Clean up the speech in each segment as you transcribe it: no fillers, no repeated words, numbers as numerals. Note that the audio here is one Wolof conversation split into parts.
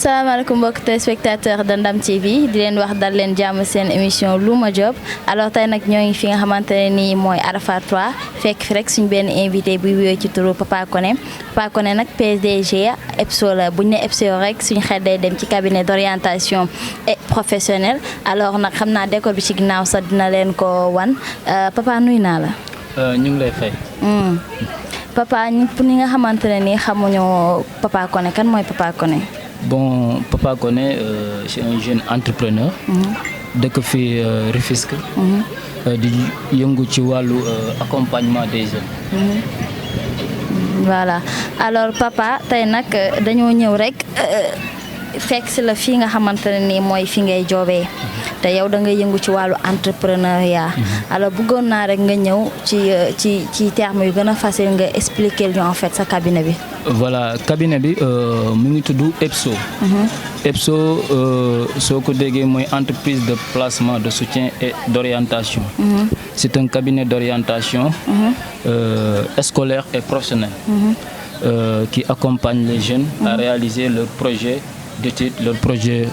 asalaamaaleykum mbokk téléspectateur de Ndam TV di leen wax dal leen jàmm seen émission Luma Job alors tey nag ñoo ngi fi nga xamante ne nii mooy Arafat 3 fekk fi rek suñu benn invité buy wuyoo ci turu Papa Koné nag PDG EPSO la bu ñu ne EPSO rek suñu xel day dem ci cabinet d'orientation et professionnel alors nag xam naa décor bi ci ginnaaw sax dina leen ko wan papa nuyu naa la. ñu ngi lay fay. papa pour ñi nga xamante ne nii xamuñu Papa Koné kan mooy Papa Koné. Bon, Papa Koné, c'est un jeune entrepreneur. dëkk fi Rufisque. di yëngu ci wàllu accompagnement des jeunes. Voilà alors papa tey nag dañoo ñëw rek fekk si la fii nga xamante ne nii mooy fi ngay joobee te yow da ngay yëngu ci wàllu entrepreneuriat alors bëggoon naa rek nga ñëw ci terme yu gën a facile nga expliquer ñu en fait sa cabinet bi. Voilà cabinet bi mu ngi tudd EPSO. EPSO soo ko déggee mooy entreprise de placement de soutien et d'orientation. C'est un cabinet d'orientation scolaire et professionnel qui accompagne les jeunes à réaliser leurs projets d'études, leurs projets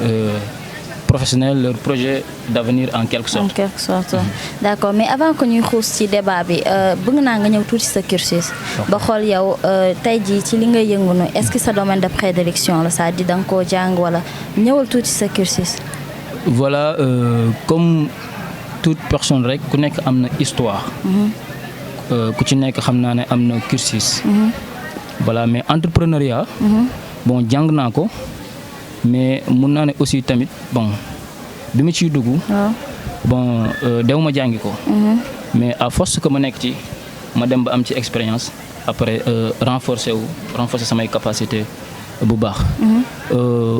professionnels, leurs projets d'avenir en quelque sorte. En quelque sorte. D'accord, mais avant que ñuy xuus ci débat bi bëgg naa nga ñëw tuuti sa cursus ba xool yow tey jii ci li nga yëngu nu est-ce que sa domaine de prédilection la c'est-à-dire da nga koo jàng wala ñëwal tuuti sa cursus. Voilà comme toute personne rek ku nekk am na histoire. ku ci nekk xam naa ne am na cursus. Voilà mais entrepreneuriat. Bon jàng naa ko. mais mun naa ne aussi tamit bon bi ma ciy dugg. bon dew ma jàngi ko. mais à force que ma nekk ci ma dem ba am ci expérience après renforcer samay capacité bu baax.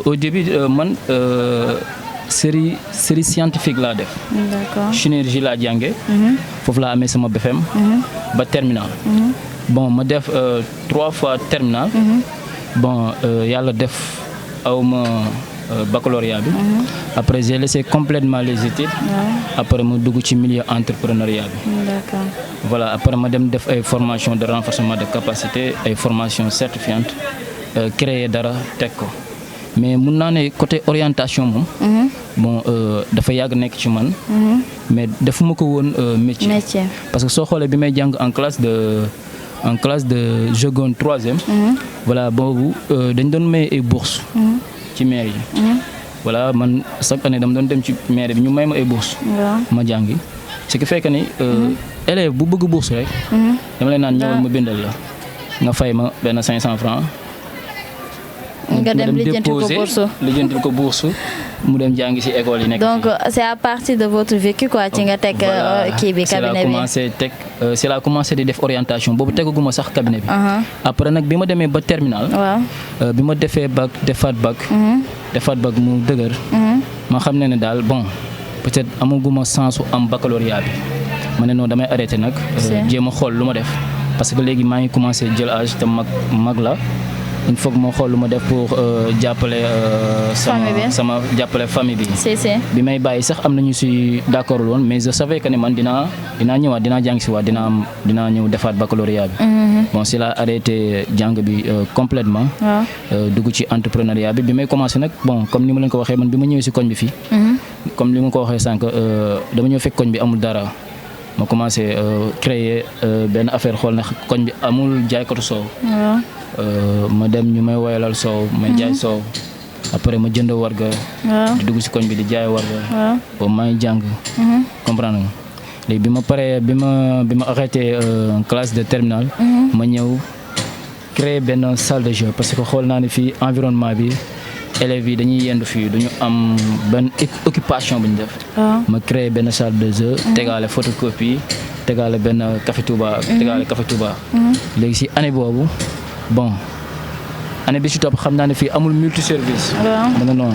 au début man série scientifique laa def. D'accord. Synergie laa jànge foofu laa amee sama BFM. ba terminal. bon ma def 3 fois terminal. bon yàlla def. awma baccalauréat bi. Après j'ai laissé complètement les études. Après ma dugg ci milieu entrepreneuriat bi. D'accord. Voilà après ma dem def ay formation de renforcement de capacité ay formation certifiante créer dara teg ko mais mun naa ne côté orientation moom. bon dafa yàgg nekk ci man. mais defuma ko woon métier. Parce que soo xoolee bi may jàng en classe de seconde troisième. Voilà boobu dañ doon may ay bourses. ci maire yi. Voilà man chaque année dama doon dem ci maire bi ñu may ma ay bourses. ma jàngi ce qui fait que ni élève bu bëgg bourse rek. dama lay naan ñëwal ma bindal la nga fay ma benn 500 francs. nga dem lijjanti ko bourse mu dem jàngi ci école yi nekk. Donc c'est à partir de votre vécu quoi ci nga teg kii bi cabinet bi. c'est la commencé di def orientation boobu tegaguma sax cabinet bi. Après nag bi ma demee ba terminal. bi ma defee bac defaat bac mu dëgër. ma xam ne daal bon peut-être amaguma chance su am baccalauréat bi ma ne non damay arrêté nag. jéem a xool lu ma def parce que léegi maa ngi commencé jël âge te mag la. il faut que ma xool lu ma def pour jàppale sama jàppale famille bi. bi may bàyyi sax am nañu si d'accord woon mais je savais que ne man dinaa ñëwaat dinaa jàng si waat dinaa ñëw defaat baccalauréat bi. Bon si la arrêté jàng bi complètement dugg ci entrepreneuriat bi may commencé nag bon comme ni ma leen ko waxee man bi ma ñëwee si koñ bi fii. comme li ma ko waxee sànq dama ñëw fekk koñ bi amul dara ma commencé créer benn affaire xool na koñ bi amul jaaykatu soow. ma dem ñu may woyalal soow may jaay soow après ma jënd warga di dugg ci koñ bi di jaay warga boobu maa ngi jàng comprendre nga léegi bi ma paree bi ma arrêté classe de terminale ma ñëw créer benn salle de jeu parce que xool naa ne fii environnement bi élèves yi dañuy yendu fii duñu am benn occupation bu ñu def ma créer benn salle de jeu tegaale photocopie tegaale benn café Touba léegi ci année boobu bon année bi ci topp xam naa ne fii amul multiservice. non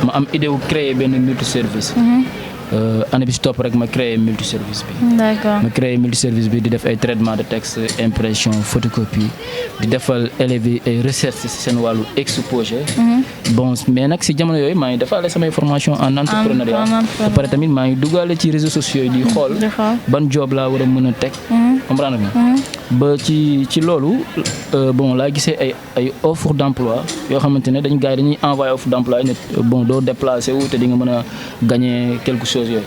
ma am idée wu créer benn multiservice. année bi ci topp rek ma créer multiservice bi. D'accord. ma créer multiservice bi di def ay traitement de texte impression photocopie di defal élèves yi ay recherche ci seen wàllu exposé. bon mais nag ci jamono yooyu maa ngi defaale samay formation en entrepreneuriat. ba pare tamit maa ngi duggaale ci réseaux sociaux yi di xool ban job laa war a mën a teg. comprendre nga. ba ci loolu bon laa gisee ay offre d'emploi yoo xamante ne gars yi dañuy envoyer offre d'emploi ne bon doo déplacé wu te di nga mën a gagner quelque chose yooyu.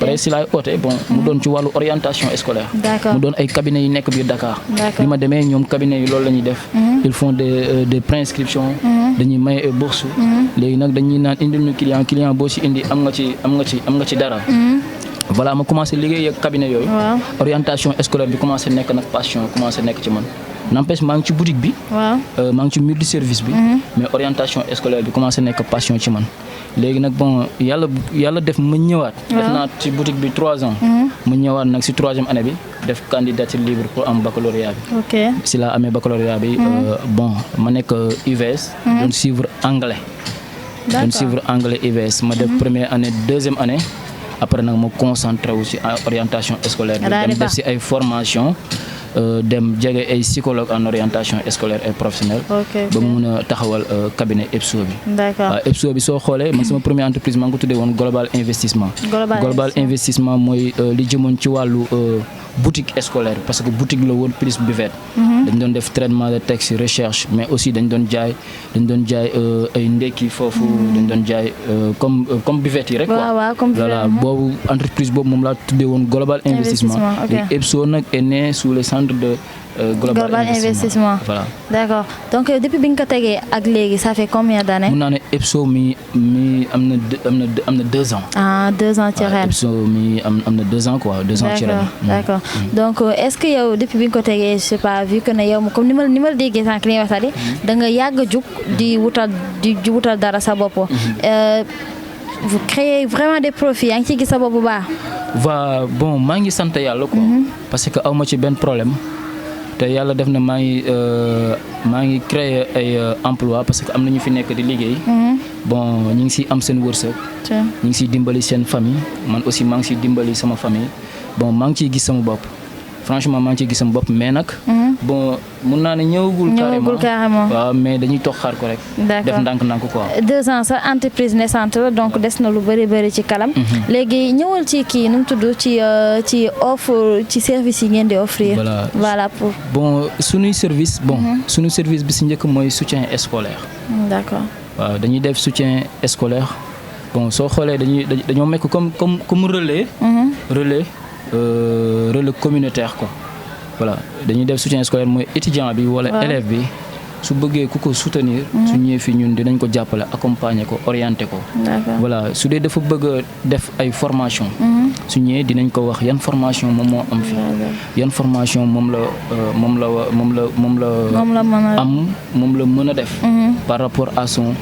après si laay oote bon mu doon ci wàllu orientation scolaire. mu doon ay cabinets yi nekk biir Dakar. bi ma demee ñoom cabinets yi loolu la ñuy def. ils font des préinscriptions. dañuy maye ay bourses. léegi nag dañuy naan indil ñu client boo ci indi am nga ci dara. voilà ma commencé liggéey ak cabinet yooyu. orientation scolaire bi commencé nekk nag passion commencé nekk ci man. n'empêche maa ngi ci boutique bi. maa ngi ci multi service bi. mais orientation scolaire bi commencé nekk passion ci man. léegi nag bon yàlla def ma ñëwaat. def naa ci boutique bi 3 ans. ma ñëwaat nag si 3e année bi def candidature libre pour am baccalauréat bi. ok si laa amee baccalauréat bi. bon ma nekk UVS. doon suivre anglais. UVS ma def première année 2e année. après nag ma concentré wu ci orientation scolaire bi dem def ci ay formation dem jege ay psychologue en orientation scolaire et professionnelle ba mu mun a taxawal cabinet EPSO bi. d'accord EPSO bi soo xoolee man sama première entreprise maa ngi ko tuddee woon Global Investissement. Global Investissement mooy li jëmoon ci wàllu boutique scolaire parce que boutique la woon plus buvette. dañ doon def traitement de texte recherche mais aussi dañ doon jaay ay ndekki foofu dañ doon jaay comme buvette yi rek. waaw comme voilà boobu entreprise boobu moom laa tuddee woon Global Investissement. et EPSO nag est né sous le centre de Global Investissement. Voilà. D'accord. Donc depuis bi nga ko tegee ak léegi ça fait combien d'années? mun naa ne EPSO mi am na 2 ans. Ah 2 ans ci ren. EPSO mi am na 2 ans quoi 2 ans ci ren. D'accord. Donc est-ce que yow depuis bi nga ko tegee je sais pas vu que ne yow comme ni ma déggee sànq li nga wax da nga yàgg a jug di wutal dara sa bopp. Vous créez vraiment des profits yaa ngi ciy gis sa bopp bu baax. bon maa ngi sant yàlla quoi. parce que aw ma ci benn problème. te yàlla def na maa ngi créer ay emploi parce que am na ñu fi nekk di liggéey. bon ñu ngi siy am seen wërsëg. ñu ngi siy dimbali seen famille man aussi maa ngi siy dimbali sama famille bon maa ngi ciy gis sama bopp franchement maa ngi ciy gis sama bopp mais nag. bon mun naa ne ñëwagul carrément waaw mais dañuy toog xaar ko rek. def ndànk-ndànk quoi. 2 ans sa entreprise naissante la donc des na lu bëri ci kalam. léegi ñëwal ci kii nu mu tudd ci offre ci service yi ngeen di offrir. voilà pour. bon suñuy service suñu service bi si njëkk mooy soutien scolaire. d'accord. waaw dañuy def soutien scolaire bon soo xoolee dañoo mekk comme relais. relais communautaire quoi. voilà dañuy def soutien scolaire mooy étudiant bi wala élève bi su bëggee ku ko soutenir. su ñëwee fi ñun dinañ ko jàppale accompagner ko orienter ko. voilà su dee dafa bëgg a def ay formation su ñëwee dinañ ko wax yan formation moom moo am fi yan formation moom la mën a def. par rapport à son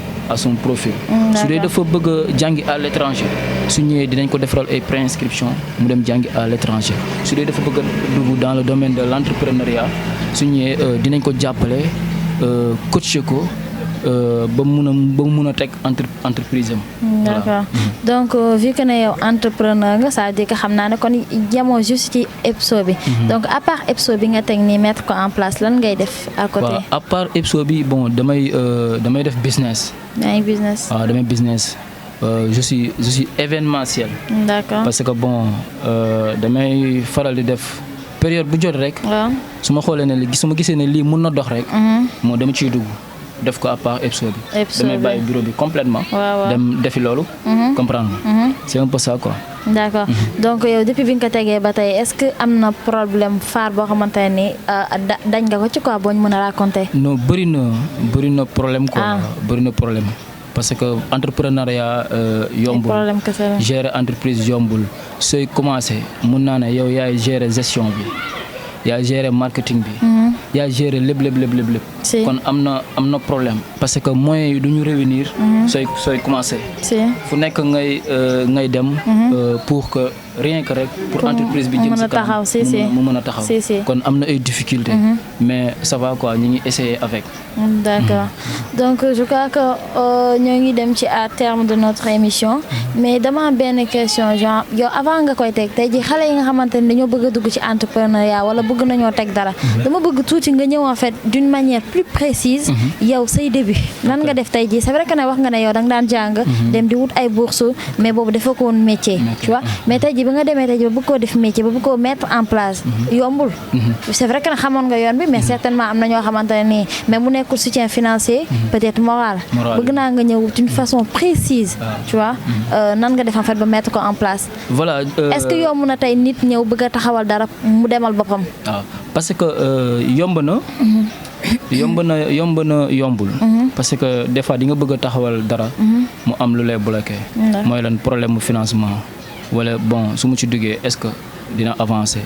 profil. su dee dafa bëgg a jàngi à l'étranger su ñëwee dinañ ko defaral ay préinscription mu dem jàngi à l'étranger su dee dafa bëgg a dugg dans le domaine de l'entrepreneuriat su ñëwee dinañ ko jàppale coacher ko ba mu mun a teg entreprise am. d'accord donc vu que ne yow entrepreneur nga ça veut dire que xam naa ne kon yemoo juste ci EPSO bi. donc à part EPSO bi nga teg nii mettre ko en place lan ngay def à côté. waaw à part EPSO bi bon damay def business. damay business. Je suis événementiel. D'accord. Parce que bon damay faral di def période bu jot rek. waaw su ma xoolee ne su ma gisee ne lii mun na dox rek. moo dama ciy dugg def ko à part EPSO bi. damay bàyyi bureau bi complètement. dem defi loolu. comprendre c'est un peu ça quoi. d'accord donc yow depuis bi nga ko tegee ba tey est-ce que am na problème phare boo xamante ne dañ nga ko ci quoi boo ñu mën a raconter. non bëri na problème quoi. bëri na problème. parce que entrepreneuriat yombul gérer entreprise yombul sooy commencé mun naa ne yow yaay gérer gestion bi yaay gérer marketing bi yaay gérer lépp kon am na problème parce que moyens yi du ñu réunir sooy commencé fu nekk ngay dem pour que rien que rek pour entreprise bi jëm ci kanam mu mën a taxaw kon am na ay difficultés mais ça va quoi ñu ngi essayer avec. D'accord donc je crois que ñoo ngi dem ci à terme de notre émission mais dama am benn question genre yow avant nga koy teg tey ji xale yi nga xamante ne dañoo bëgg a dugg ci entrepreneuriat wala bëgg nañoo teg dara dama bëgg tuuti nga ñëw en fait d'une manière plus précise yow say début nan nga def tey ji c'est vrai que ne wax nga ne yow da nga daan jàng dem di wut ay bourses mais boobu dafa ko woon métier tu vois mais tey ji jii ba nga demee tey jii ba bëgg koo def métier ba bëgg koo mettre en place yombul. C'est vrai que ne xamoon nga yoon bi mais certainement am na ñoo xamante ne nii même mu nekkul soutien financier peut-être moral bëgg naa nga ñëw d'une façon précise tu vois nan nga def en fait ba mettre ko en place. Voilà. Est-ce que yomb na tey nit ñëw bëgg a taxawal dara mu demal boppam. waaw parce que yomb na yombul. parce que des fois di nga bëgg a taxawal dara. mu am lu lay bloqué. mooy lan problème mu financement wala bon su ma ci duggee est-ce que dina avancer.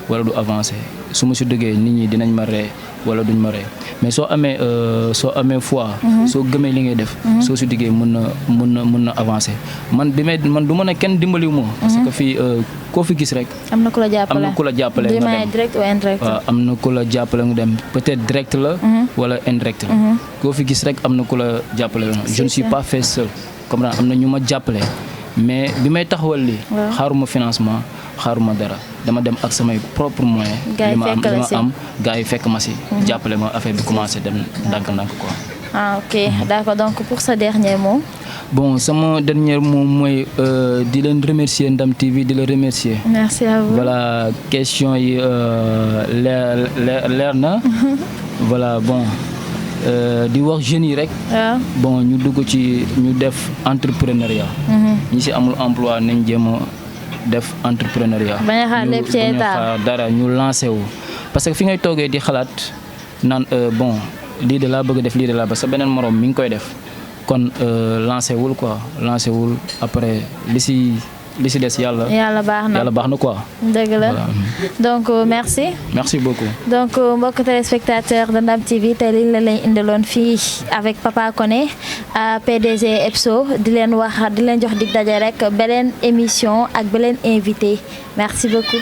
wala du avancer su ma ci duggee nit ñi dinañ ma ree wala duñ ma ree mais soo amee foi. soo gëmee li ngay def. soo ci duggee mën na avancer man du ma ne kenn dimbaliwu ma. parce que fii koo fi gis rek. am na ku la jàppale nga dem direct ou indirect. waaw am na ku la jàppale nga dem peut-être direct la. wala indirect la. koo fi gis rek am na ku la jàppale je ne suis pas fait seul comme am na ñu ma jàppale mais bi may taxawal lii. xaaruma financement xaaruma dara dama dem ak samay propre moyen li ma am gars yi fekk ma si. jàppale ma affaire bi commencé dem ndànk-ndànk quoi. ah ok d'accord donc pour ce dernier mot. bon sama dernier mot mooy di leen remercier Ndam TV di la remercier. merci à vous. voilà question yi leer na. voilà bon di wax jeunes yi rek. bon ñu dugg ci ñu def entrepreneuriat. ñi si amul emploi nañ jéem a def entrepreneuriat. bañ a xaar lépp ci état dara ñu lancé wu. parce que fi ngay toogee di xalaat naan bon lii de laa bëgg def lii de laa ba sa beneen morom mi ngi koy def kon lancé wul quoi lancé wul après li si des yàlla baax na quoi. dëgg la donc merci. merci beaucoup. donc mbokk téléspectateur de Ndam TV tey liñ la lay indiloon fii avec Papa Koné PDG EPSO di leen jox dig daje rek beneen émission ak beneen invité merci beaucoup.